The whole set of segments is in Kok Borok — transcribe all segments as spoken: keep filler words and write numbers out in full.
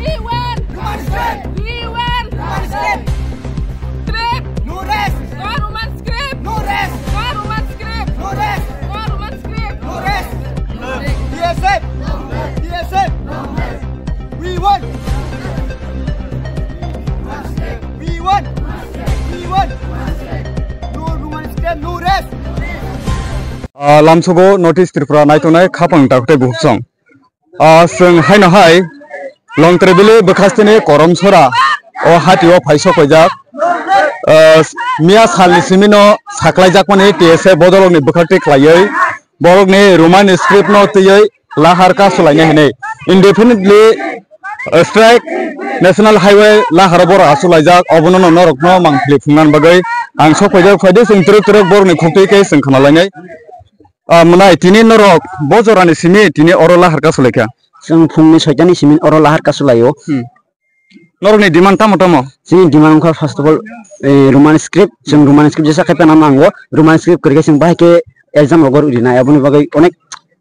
We want! We want! Script! No rest! No Roman script! No rest! No Roman script! No rest! No Roman script! No rest! T S F! T S F! We want! We want! We want! No Roman script! No rest! Ah, lamsogo North East Tripura naitongnai khapang takhwtai bukhuk song. Ah, chwng haino hai Longtrebili bwkhasteni Koromsora o hati o phai sok paijak. Ah, miya salni simi no saklaijakmani T S F bodolrokni bwkhak twi khlaiwi borokni Roman script no twiwi lahar kasulainai hinwi indefinitely, ah, strike National Highway laharo borok asulaijak, obono no norokno mangpili phungnani bagwi ang sok paijak. Phaidi chwng twrwk twrwk borokni khuktwi khe chwng khwnalainai. Ah, mwnai, tini norok bo jorani simi tini oro lahar kasulaikha? Chwng phungni soitani simi oro lahar kasulaio. Hmm. Norokni demand tamo tamo? Chini demand wngkha, first of all, eh, Roman script. Chwng Roman script jesa khe pena nango. Roman script kwrwikhe chwng bahai khe exam rogo rinai. Aboni bagwi onek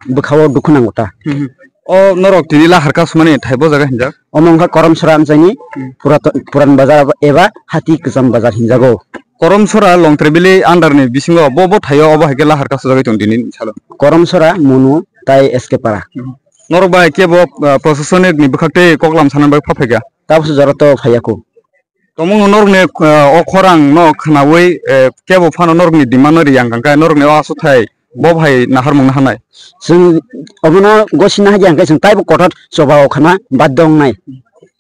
bwkhao dukhu nango ta. Hmm, hmm. O norok tini lahar kasumani thai bo jaga hinjak? Omo wngkha Koromsora amchaini Hmm. Purato-, Puran Bazar eba Hati Kwcham Bazar hinjago. Koromsora Longtrebili under ni bisingo bo bo thaio obo hai khe lahar kasujagwi tong tini salo. Koromsora, Munu, tai S K Para. Norok bai kebo, ah, proshasonic ni bwkhak tei koklam sanani bai pha phaikha? Tabukhe jora to phaiya kho. Tomung norok ni, ah, o khorang no khnaui, eh, kebo phano norok ni demand no riyang kangkha norok ni o aswk thai bo hai naharmung naharnai. Chwng obono gosina hajai hwnkhe chwng taibo kotor choba o khana baddo wngnai.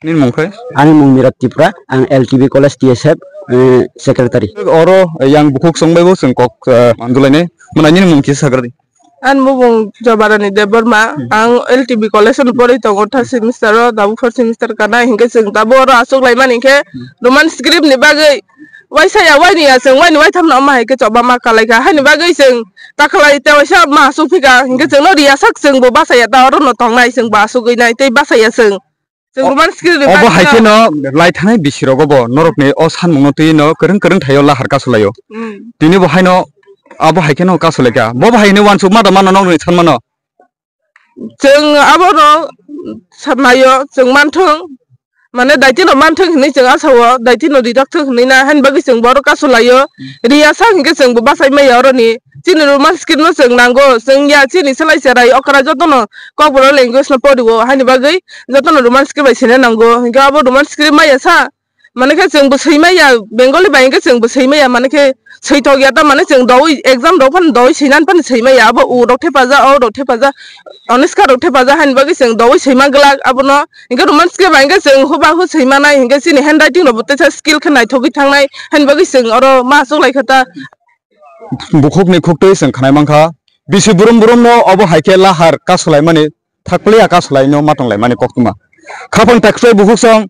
Nini mung khe? Ani mung Mirot Tripura, ang L T B College T S F, eh, secretary. Oro yang bukhuk song bai bo chwng kok, eh, manjulainai. Mwnai nini mung kisa sagradi. Ani mung Jobarani Debbarma, Hmm. ang L T B College ni porwi tongo third semester o, tabuk fourth semester kanai, hinkhe chwng tabuk oro aswk laimani hinkhe Hmm. Roman script ni bagwi waisa ya, waini ya chwng, waini waitham no ma hai khe choba ma kalai kha, haini bagwi chwng ta khlai te waisa ma aswk phika, hinkhe chwng no riya sak chwng bo bachaya ta oro no tongnai chwng bo aswk wi nai tei bachaya chwng. Chwng O-, Roman script ni obo bagwi hai no. Khe no lai thanai bisi rogo bo norok ni o sanmung no twi no kwrwng kwrwng thaio lahar kasulaio. Hmm. Tini bo hai no abo hai khe no kasulaikha. Bo bo hai ni wansuk ma da mano nokni san mano. Chwng abono sanaio, chwng manthwng, mane daitino manthwng hinwi chwng asao, daitino rijakthwng hinwi na, haini bagwi chwng borok kasulaio. Riya sak hinkhe chwng bo bachai maya oroni. Chini Roman script no chwng nango, chwng ya chini slai cherai okra jotono Kokborok language no porio, haini bagwi jotono Roman script bai sina nango. Hinkhe abo Roman script maya sa, Mane khe chwng bo swi maya, Bengali bai hwnkhe chwng bo swi maya, mane khe swi thok ya ta, mane chwng doui exam rok phano doui swi nani phano swi maya, abo u rok thepaja, o rok thepaja, Anushka rok thepaja, haini bagwi chwng doui swi man glak abono. Hwnkhe Roman script bai hwnkhe chwng hubahu swi manai, hwnkhe chini handwriting rok bo teisa skill khe naithogwi thangnai, haini bagwi chwng oro ma achuk lai kha ta. Bukhukni khuktwi chwng khnai mankha, bisi brum brum no obo hai khe lahar kasulaimani, thakpli aka swlaino ma tonglaimani koktwma. Khapang takhwsai bukhuk song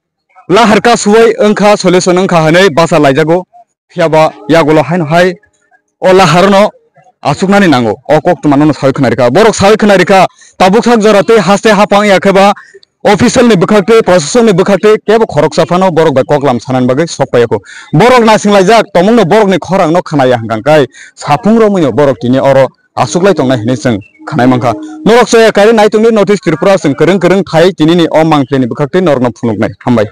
lahar ka suwai wngkha, solution wngkha hwnwi bacha laijago. Phiyaba yagulo haino hai o laharono achuknani nango. O koktwmano no sawi khwnarikha. Borok sawi khwnarikha, tabuk sak jora tei haste hapang ya khe ba official ni bwkhak tei proshasok ni bwkhak tei kebo khoroksa phano borok bai koklam sanani bagwi sok paiya kho. Borok naising laijak tongmungno borokni khorangno khwnaya hwnkha khe saphung romwino borok tini oro achuklai tongnai hinwi chwng khwnai mankha. Norok chaya kari nai tongdi North East Tripura chwng kwrwng kwrwng thai tinini o mangpili ni bwkhak tei norokno phunuknai. Hambai.